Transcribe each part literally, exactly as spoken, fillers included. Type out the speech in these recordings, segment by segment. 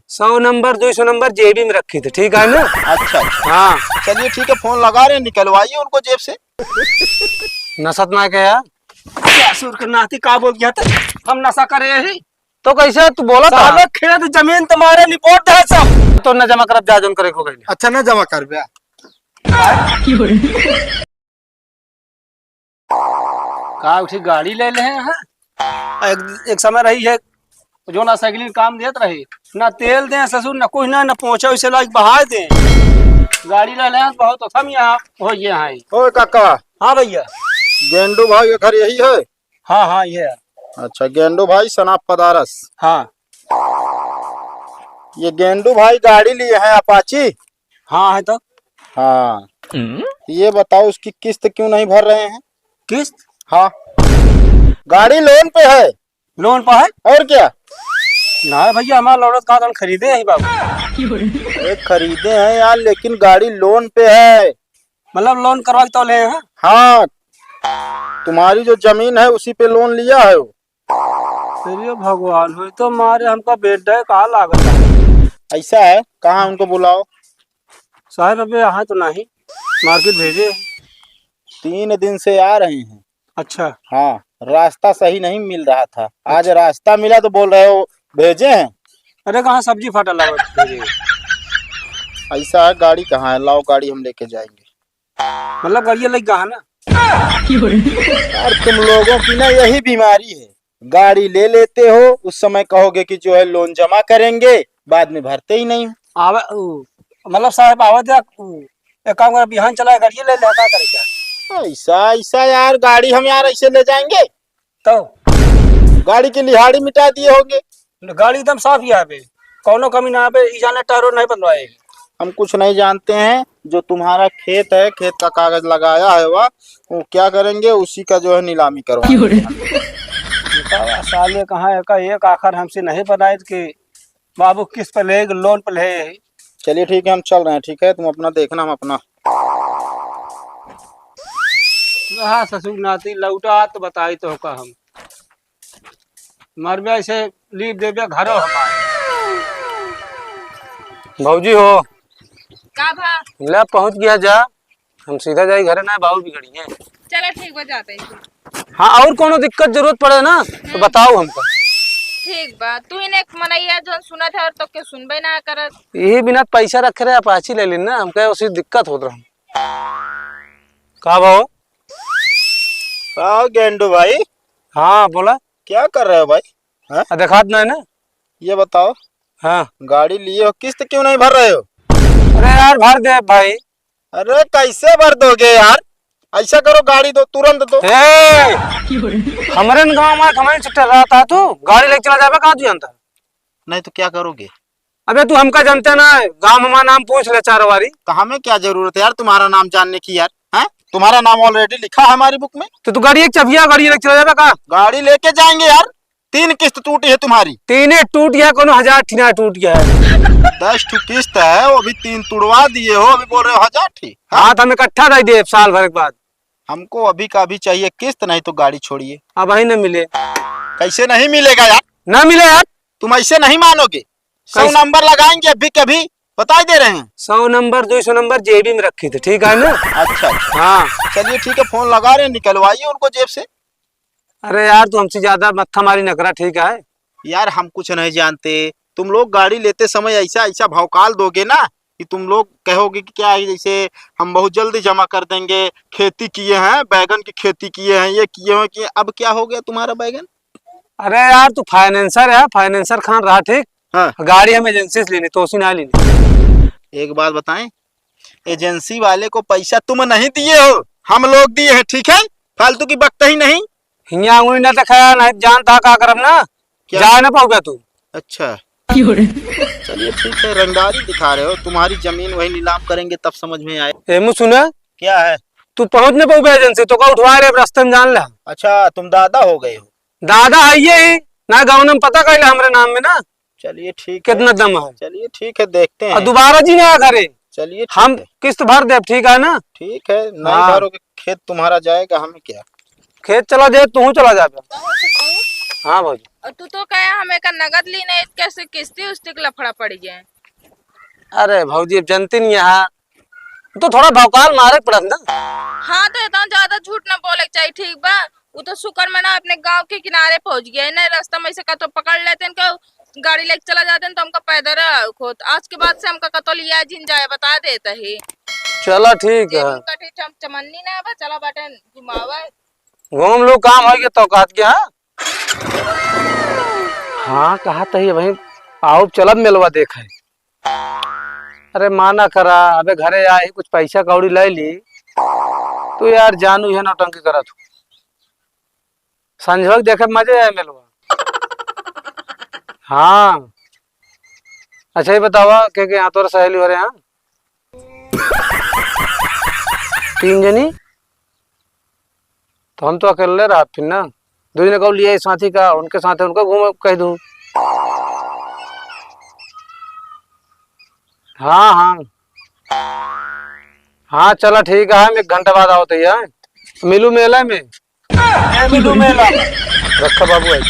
सौ नंबर, दुई सौ नंबर जेबी में रखी थी, ठीक है ना? अच्छा, अच्छा। हाँ। चलिए ठीक है, फोन लगा रहे हैं, निकलवाइए उनको जेब से। नसत ना क्या? ससुर के नाती का बोल गया था? हम नशा करे ही। तो कैसे तू बोला था? साला खेत जमीन तुम्हारे निपोट है सब। तो न जमा करब, जा जौन करे को गइले। अच्छा, न जमा करबे। का उठी गाड़ी ले ले हैं? एक, एक समय रही है, जो ना साइकिल काम देत रही, ना तेल दे ससुर, ना कुछ ना, ना पहुंचा उसे लाइक बहा दे। गाड़ी ले ले हैं, बहुत हम यहाँ हो गए हैं। ओ काका। हाँ भैया। गेंडू भाई के घर यही है? हाँ, हाँ, ये है। अच्छा, गेंडू भाई सनाप पदारस। हाँ। ये गेंडू भाई गाड़ी लिए हैं अपाची? हाँ, है तो। हाँ। हम्म। ये बताओ, उसकी किस्त क्यों नहीं भर रहे हैं? किस्त? हाँ। गाड़ी लोन पे है। लोन पे है? और क्या? ना भैया, हमारा लोन का हम खरीदे हैं बाबू। अरे खरीदे हैं यार, लेकिन गाड़ी लोन पे है। मतलब लोन करवा के तो ले हैं? हाँ, तुम्हारी जो जमीन है उसी पे लोन लिया है वो। अरे भगवान, हो तो मारे हमका बेड है, कहाँ लागत है? ऐसा है, कहाँ उनको बुलाओ? साहब अबे यहाँ तो नहीं, मार्केट भेजे हैं। तीन दिन से आ रहे हैं। अच्छा। हाँ, रास्ता सही नहीं मिल रहा था, आज अच्छा। रास्ता मिला तो बोल रहे हो भेजे हैं। अरे कहाँ सब्जी फाटा लागत भेजे हैं। ऐसा है, गाड़ी कहाँ है? लाओ गाड़ी हम लेके जाएंगे। मतलब गाड़िया लग गया है ना? यार तुम लोगों की ना यही बीमारी है, गाड़ी ले लेते हो, उस समय कहोगे कि जो है लोन जमा करेंगे, बाद में भरते ही नहीं हो। आवे, उ, मतलब साहब आवे दे, उ, एक काम कर, बिहान चला गाड़िया ले ले, का करे क्या? ऐसा, ऐसा यार, गाड़ी हम यार ऐसे ले जाएंगे? तो? गाड़ी की लिहाड़ी मिटा दिए होंगे। गाड़ी एकदम साफ ही आवे, कौनो कमी ना आवे, ई जाने टायरो नहीं बदलवाए। हम कुछ नहीं जानते हैं, जो तुम्हारा खेत है, खेत का कागज लगाया है वह, वो क्या करेंगे, उसी का जो है नीलामी करो। क्यों रे? बतावा, साले कहाँ है का एक आखर हमसे नहीं बनाए कि बाबू किस्त पे ले, लोन पे ले। चलिए ठीक है, हम चल रहे हैं, ठीक है, तुम अपना देखना, हम अपना। रहा ससुर नाती लौटा तो बताई तो का हम। मरबे ऐसे लीप देबे घरो हमार। भौजी हो। का भा? ले पहुँच गया जा, हम सीधा जाई घरे ना, बाबू बिगड़ी है। चला ठीक बा, जाते हैं। हाँ, और कोनो दिक्कत जरूरत पड़े ना तो हम्म। बताओ हमको। ठीक बा, तू ही ने एक मनैया जौन सुनत है और तो के सुनबे ना करत। यही बिना पैसा रखे रहे अपाची ले लेना, हमके उसी दिक्कत होत रहा। का भाव? का गेंडू भाई? हाँ, बोला। क्या कर रहे हो भाई? हाँ? आ, देखात नहीं ना। ये बताओ, हाँ। गाड़ी लिए हो, किस्त क्यों नहीं भर रहे हो? अरे यार, भर दे भाई। अरे, कैसे भर दोगे यार? ऐसा करो, गाड़ी दो, तुरंत दो। ए, हमरे न गाँव में हमारे छुट्टा रहता तू, गाड़ी लेके चला जाबे, कहाँ तू जानता? नहीं तो क्या करोगे? अबे तू हमका जानते ना, गाँव में हमारा नाम पूछ ले चार बारी। तो हमें क्या जरूरत है यार तुम्हारा नाम जानने की यार, हैं? तुम्हारा नाम already लिखा है हमारी book में। तो तू गाड़ी एक चबिया, गाड़ी लेके चला जाबे का? गाड़ी लेके जाएंगे यार, तीन किस्त टूटी है तुम्हारी। तीने टूट गया, कोनो हजार ठीना टूट गया है। दस ठो किस्त है, वो भी तीन तुड़वा दिए हो, अभी बोल रहे हो हजार ठी। हाँ? हाँ, तो हम इकट्ठा दे दे साल भर के बाद। हमको अभी का अभी चाहिए किस्त, नहीं तो गाड़ी छोड़िए। अब वही न मिले। कैसे नहीं मिलेगा यार? ना मिले यार। तुम ऐसे नहीं मानोगे। सौ कैसे? नंबर लगाएंगे अभी के अभी, बता ही दे रहे हैं। सौ नंबर, दो सौ नंबर जेबी में रखी थी, ठीक है ना? अच्छा, अच्छा। हाँ। चलिए ठीक है, फोन लगा रहे हैं, निकलवाइए उनको जेब से। अरे यार, तू हमसे ज्यादा मत्था मारी नखरा, ठीक है? यार, हम कुछ नहीं जानते, तुम लोग गाड़ी लेते समय ऐसा, ऐसा भौकाल दोगे ना कि तुम लोग कहोगे कि क्या है, जैसे हम बहुत जल्दी जमा कर देंगे, खेती किए हैं, बैगन की खेती किए हैं, ये किए हैं, किए हैं। अब क्या हो गया तुम्हारा बैगन? अरे यार, तू फाइनेंसर है, फाइनेंसर खान रहा, ठीक? हाँ। गाड़ी हम एजेंसी से लेनी, तो उसी ना लेनी। एक बात बताएं, एजेंसी वाले को पैसा तुम नहीं दिए हो, हम लोग दिए हैं, ठीक है? फालतू की बकते ही नहीं। हियाँ उंगली ना दिखाया, नहीं जानता का करब ना, क्या? जा ना पाओगे तू। अच्छा। चलिए ठीक है, रंगदारी दिखा रहे हो, तुम्हारी जमीन वही नीलाम करेंगे तब समझ में आए। ए, मुँह सुना? क्या है? तू पहुँच ना पाओगे एजेंसी, तो का उठवा ले, अब रास्ते में जान ला। अच्छा, तुम दादा हो गए हो। दादा है ये ही ना, गाँव में पता कर ले हमरे नाम में ना। चलिए ठीक है। कितना दम है। चलिए ठीक है, देखते हैं। और दोबारा जी ना घरे। चलिए ठीक हम है। किस्त भर देब, ठीक है ना? ठीक है, नहीं हाँ। भरोगे, खेत तुम्हारा जाएगा, हमें क्या? खेत चला जाए, तू चला जाबे। हाँ भौजी। और तू तो कहे हम एक नगद ली नहीं, कैसे किस्ती उस्ती के लफड़ा पड़ गया है? अरे भौजी, अब जनती नहीं है, तो थोड़ा भौकाल मारे पड़त ना। हाँ, तो इतना ज्यादा झूठ ना बोले के चाहिए, ठीक बा? वो तो शुक्र मना अपने गांव के किनारे पहुंच गया है, नहीं रास्ता में से का तो पकड़ लेते हैं, गाड़ी लेके चला जाते हैं, तो हमका पैदल खोत। आज के बाद से हमका कतो लिया जिन जाए, बता देता ही। चला ठीक है। कठी चम-, चमन्नी ना बा, चला बाटे घुमावे। घूम लो, काम हो गया तो कहत के, हाँ? हाँ, कहा तो ही भाई, आओ चलब मेलवा देखे। अरे माना करा, अबे घरे आए ही कुछ पैसा कौड़ी ले ली, तो यार जानू है नौटंकी करत हो। संझवक देखे मजे आए मेलवा। हाँ, अच्छा ये बतावा के के यहाँ तोर सहेली हो रहे हैं? तीन जनी? तो हम तो अकेले रहा फिर ना। दो जने को लिए साथी का, उनके साथ उनको घूम कह दूँ। हाँ, हाँ। हाँ, चला ठीक है, हम एक घंटा बाद आओ तो यार। मिलू मेला में। ए, मिलू मेला में। रखा बाबू है।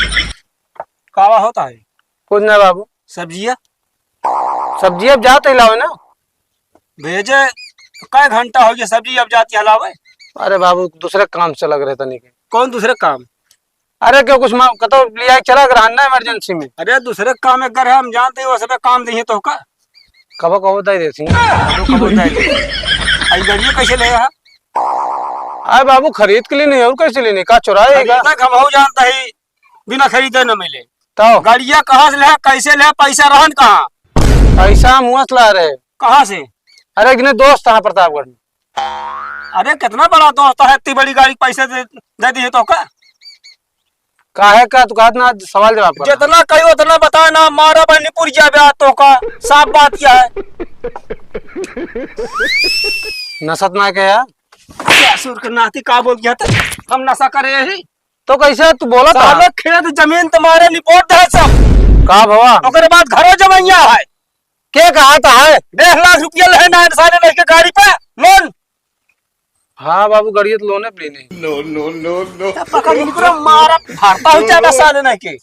कावा होता है? कुछ ना बाबू। सब्जिया? सब्जी अब जात ही लावे ना। भेजे, कै घंटा हो गया सब्जी अब जाती हलावे? अरे बाबू, दूसरे काम से लग रहे तनी के। कौन दूसरे काम? अरे क्यों कुछ मा-, कतो लिया के चला ग्रहण ना इमरजेंसी में। अरे दूसरे काम एक घर है, हम जानते हैं, वो सबे काम नहीं है तो का? कबो कबो दे देती। कबो कबो दे देती। आई गाड़िया कैसे ले है? अरे बाबू, खरीद के लिए नहीं, और कैसे लेने का? चुराएगा। खरीदना हम हो जानता है, बिना खरीदे न मिले। तो? गाड़िया कहाँ से ले, कैसे ले, पैसा रहन कहाँ? पैसा हम हुआं से ला रहे। कहाँ से? अरे, एक जने दोस्त है प्रतापगढ़ में। अरे, कितना बड़ा दोस्त है, इतनी बड़ी गाड़ी पैसे दे, दे दिए तो का? काहे का तू कहत ना, सवाल जवाब कर। जितना कही उतना बता ना, मारा बहनी पुर जाबे आ तो का, साफ बात यह है। नशत ना के यार। क्या सुर के नाती का बोल गया था? हम नशा करे यही। तो कैसे तू बोला था? साला खेत जमीन तुम्हारे निपोट दे सब। का भवा? ओकरे बाद घरो जमैया है। के कहा था है? डेढ़ लाख रुपया ले ना साले लेके गाड़ी पे लोन। हाँ बाबू, गाड़िया तो लोने पे लेने। No, no, no, no. तो पकड़ निकलो, मारा फाड़ता हूँ ज्यादा साले नहीं के।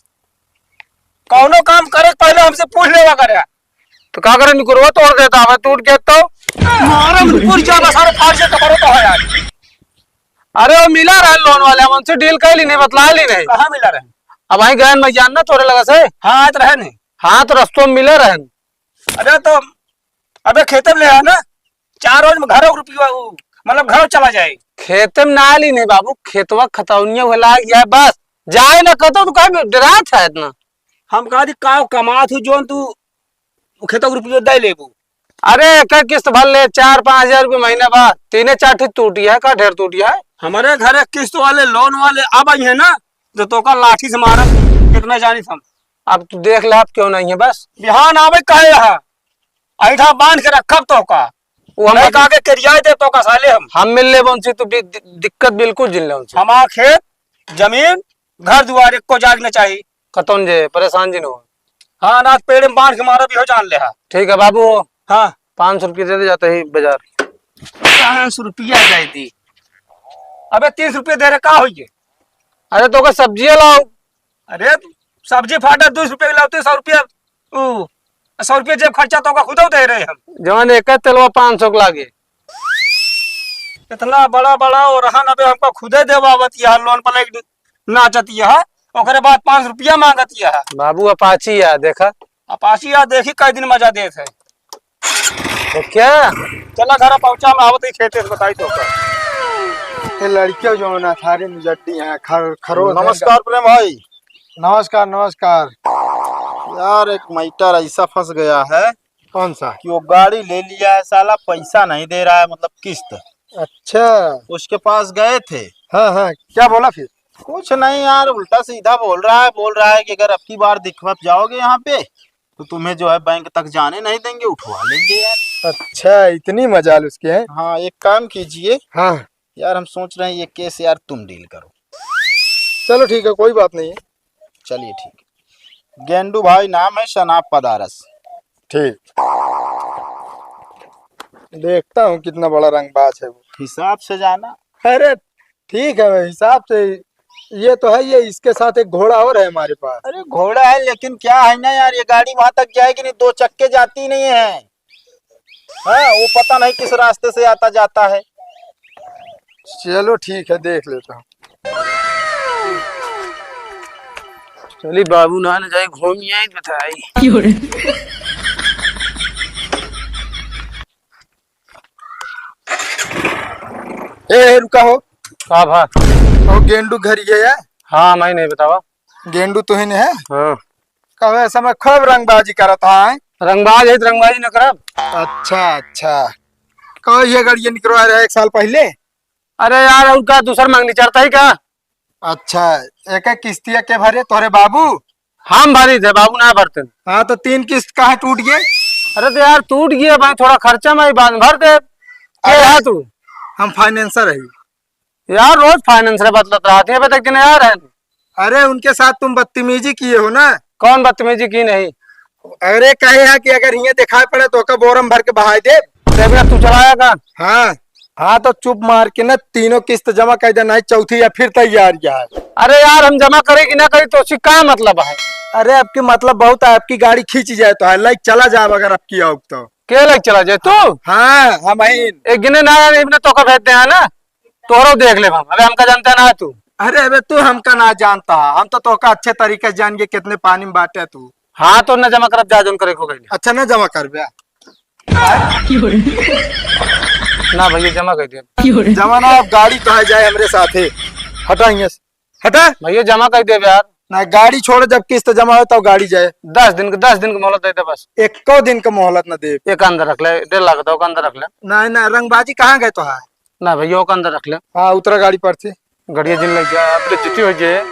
कौनो काम करे पहले हमसे पूछ लेवा करे। तो का करे, निकुरवा तोड़ देता, हमें टूट गया तो। मारा निकुर ज्यादा सारे फाड़ से तो करो तो है यार। अरे वो मिला रहे लोन वाले, हम उनसे डील कर ली नहीं, बतला ली नहीं। कहाँ मिला रहे? अब वहीं गए मैं जानना तोरे लगा से। हाँ, तो रहे नहीं। हाँ, तो रस्तों में मिले रहे। अरे तो अबे खेते में ले आ ना, चार रोज में घरों रुपया उ, मतलब घरों चला जाए। खेते में ना ली नहीं बाबू, खेतवा खतौनिया हुए लाग जाए बस, जाए ना कतो तो काहे डरात है इतना? हम कहा थी का कमात हूँ जोन तू खेतों के रुपया दे लेबू। अरे एक किस्त भर ले, चार पाँच हजार रुपये महीना बा, तीने चार ठे टूटी है, का ढेर टूटी है? हमारे घर एक किस्त वाले लोन वाले अब आई है ना, जो तो का लाठी से मारब, कितना जानी हम। अब तू देख ले, अब क्यों नहीं है बस। बिहान आवे कहे यहाँ, ऐठा बांध के रखब तो का। वो हम नहीं का के करिया दे तो का साले हम। हम मिल लेबो उनसे, तू बि-, दि-, दिक्कत बिल्कुल जिन ले उनसे। हमार खेत, जमीन, घर दुआर एको जाग न चाही। कतौन जे, परेशान जिन हो। हाँ, अनाथ पेड़ में बांध के मारा भी हो जान ले हा। ठीक है बाबू। हाँ। पाँच सौ रुपये दे दे जाते ही बाजार। पाँच सौ रुपया दे दी। अबे तीस रुपये दे रहे, का होइए? अरे तो का सब्जियाँ लाओ। अरे सब्जी फाटा दो सौ रुपये लाओ, तो सौ रुपया, ऊ, सौ रुपया जेब खर्चा तो का खुदे दे रहे हम। जवन एक तेलवा पाँच सौ के लागे। इतना बड़ा बड़ा और रहन अबे हमका खुदे देवावत यह लोन पर एक नाचत यह, ओकरे बाद पाँच रुपया मांगत यह। बाबू अपाची है, देखा। अपाची है, देखी कई दिन मजा देत है। तो क्या? चला घर पहुंचा, हम आवत ही खेते से बताई तो का। ये लड़कियों जो ना थारे मुजड्डी हैं, खर-, खरोच हैं। नमस्कार प्रेम भाई। नमस्कार, नमस्कार। यार एक मैटर ऐसा फंस गया है। कौन सा? कि वो गाड़ी ले लिया है साला, पैसा नहीं दे रहा है, मतलब किस्त। अच्छा। उसके पास गए थे। हाँ, हाँ, क्या बोला फिर? कुछ नहीं यार, उल्टा सीधा बोल रहा है, बोल रहा है कि अगर अब की बार दिखवा जाओगे यहाँ पे तो तुम्हें जो है बैंक तक जाने नहीं देंगे, उठवा लेंगे यार। अच्छा, इतनी मजाल उसकी है? हाँ, एक काम कीजिए। हाँ। यार हम सोच रहे हैं ये केस यार तुम डील करो। चलो ठीक है, कोई बात नहीं है। चलिए ठीक है। गेंडू भाई नाम है, शनाब पदारस। ठीक, देखता हूँ कितना बड़ा रंगबाज है वो। हिसाब से जाना। अरे ठीक है, हिसाब से ही ये तो है, ये इसके साथ एक घोड़ा और है हमारे पास। अरे घोड़ा है, लेकिन क्या है ना यार, ये गाड़ी वहां तक जाएगी नहीं, दो चक्के जाती नहीं है। हाँ, वो पता नहीं किस रास्ते से आता जाता है। चलो ठीक है, देख लेता हूँ। चली बाबू ना, न जाई घूमी आई बताई। ए, ए, रुका हो। का भा? वो गेंडू घर ये है? हाँ, मैं नहीं बतावा। गेंडू तो ही नहीं है? हाँ। कहे समय खूब रंगबाजी करत है। रंगबाज है तो रंगबाजी न करब। अच्छा, अच्छा। कहो ये गाड़ी निकलवा रहे एक साल पहले? अरे यार, और का दूसर मांगनी चढ़ता ही का? अच्छा, एक एक किस्तिया के भरे तोहरे बाबू? हम भरी थे, बाबू ना भरते। हाँ, तो तीन किस्त काहे टूट गए? अरे तो यार, टूट गया भाई, थोड़ा खर्चा में ही बाद में भर दे। के अरे, है तू? हम फाइनेंसर है। यार, रोज फाइनेंसर बदलत रहते हैं, बता दिन यार है। अरे, उनके साथ तुम बदतमीजी किए हो ना। कौन बदतमीजी की नहीं? अरे, कहे है कि अगर हियाँ दिखाई पड़े तो ओका बोरम भर के बहाई दे। तो भैया, तू चलाया का? हाँ। हाँ, तो चुप मार के ना तीनों किस्त जमा कर देना है, चौथी या फिर तैयार है। अरे यार, हम जमा करे कि ना करे, तो उससे का मतलब है? अरे, आपकी मतलब बहुत है, आपकी गाड़ी खींची जाए तो है, लाइक चला जाए अगर आपकी आओ तो। के लाइक चला जाए तू? हाँ, हम ही। एक गिने ना आए, इबने तोका भेज दे है ना, तोहरो देख ले हम। अबे हमका जानता ना है तू। अरे, अबे तू हमका ना जानता, हम तो तोका अच्छे तरीके से जान गए कितने पानी में बाटे तू। हाँ, तो ना जमा करब, जा जोन करे को गइले। अच्छा, ना जमा करबे? ना भैया, जमा कर दे। जमा ना, अब गाड़ी कहाँ जाए हमरे साथे? हटा हियाँ से। हटा। भैया, जमा कर देबे यार। ना, गाड़ी छोड़, जब किस्त जमा हो तब गाड़ी जाए। दस दिन के, दस दिन के मोहलत दे दे बस। एको दिन के मोहलत ना देब। एक अंदर रख ले, डेढ़ लाख दो के अंदर रख ले। ना, ना, रंगबाजी कहाँ गए तो है? ना भैया, ओका अंदर रख ले। हाँ, उतरा गाड़ी पर से। गड़िया जिन लग गया, अब बेइज्जती हो जाए।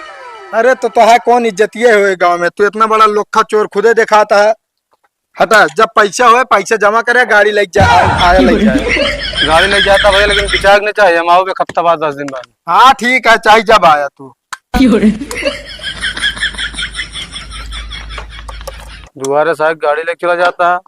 अरे तो तोहार कौन इज्जतिये होए गाँव में? तू इतना बड़ा लोखा चोर खुदे देखाता है। हटा, जब पैसा होए, पैसा जमा करे, गाड़ी लग जा, आ-, आया लग जाए। गाड़ी लग जाता भैया, लेकिन बिचार नहीं चाहिए, हम आओगे एक हफ्ता बाद, दस दिन बाद। हाँ, ठीक है, चाहे जब आया तू। दुआरे साहब गाड़ी लेके चला जाता है।